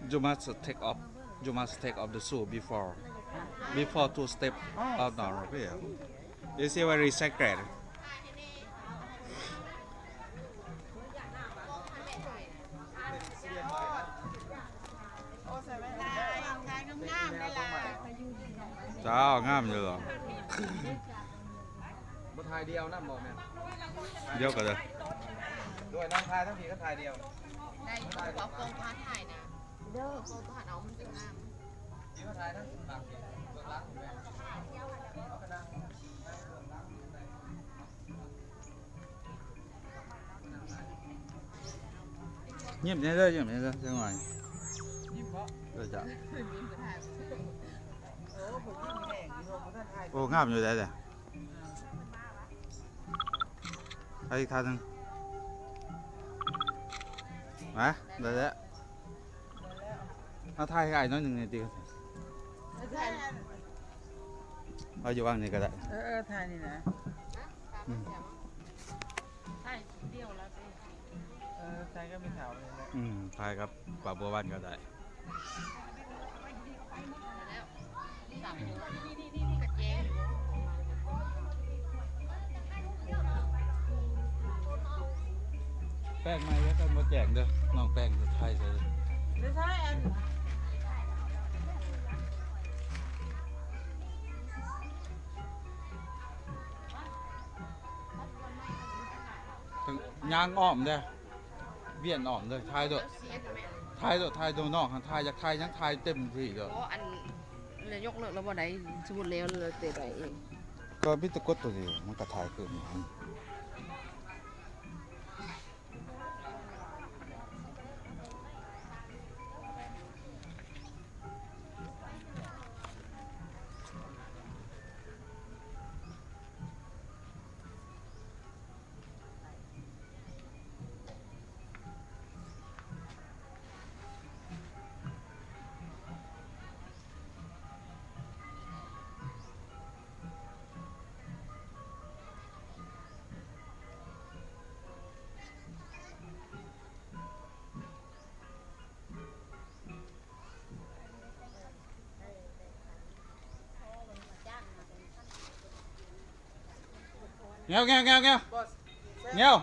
You must take off. You must take off the shoe before, before to step out on here. It's very sacred. ເຈົ້າ ງາມຢູ່ ບໍ່ຖ່າຍດຽວນຳບໍ່ແມ່ນ? ດຽວກໍໄດ້ ດ້ວຍນາງຖ່າຍທັງພີກໍຖ່າຍດຽວ ໄດ້ຢູ່ ເອົາກ້ອງມາຖ່າຍນະ ເດີ ເອົາກ້ອງມາເອົາມັນຈັ່ງງາມ ທີ່ວ່າຖ່າຍທັງຫຼັງ ເບື້ອງຫຼັງແມ່ນ ເອົາໄປນັ່ງ ນັ່ງເບື້ອງຫຼັງ ຍິ້ມແດ່ເດີ ຍິ້ມແດ່ເດີ ຈັກໜ້ອຍ ຍິ້ມເບາະ ເອີ ຈ້ະ ໂອ້ ງາມຢູ່ໃດເດ ໄປອີກທ່າໜຶ່ງ ມາ ໄດ້ແລ້ວ ເອົາຖ່າຍໃຫ້ອ້າຍໜ້ອຍໜຶ່ງແດ່ຕິ ເອົາຢູ່ຫວ່າງນີ້ກໍໄດ້ ເອີ ເອີ ຖ່າຍນີ້ນະ ອືມ ຖ່າຍດຽວລະ ເອີ ຖ່າຍກັບແມ່ເຖົ້ານີ້ແຫຼະ ອືມ ຖ່າຍກັບປ້າບົວວັນກໍໄດ້. ແປ້ງໃໝ່ແລ້ວກັນ ບໍ່ແຈ້ງເດີ ນ້ອງແປ້ງໄທໃສ່ ຍ່າງອ້ອມເດີ ວຽນອ້ອມເດີ ຖ່າຍໂລດ ຖ່າຍໂລດ ຖ່າຍໂດນອກຫັ້ນ ຖ່າຍ ຢາກຖ່າຍຫຍັງ ຖ່າຍເຕັມທີ່ໂລດ ບໍ່ ອັນ ແລ້ວຍົກເລີກແລ້ວບໍ່ໄດ້ ສົມມຸດແລ້ວ ແລ້ວແຕ່ໄດ້ເອງ ກໍມີແຕ່ກົດໂຕນີ້ ມັນກໍຖ່າຍຄືນຫັ້ນ. ແງວ ແງວ ແງວ ແງວ ແງວ.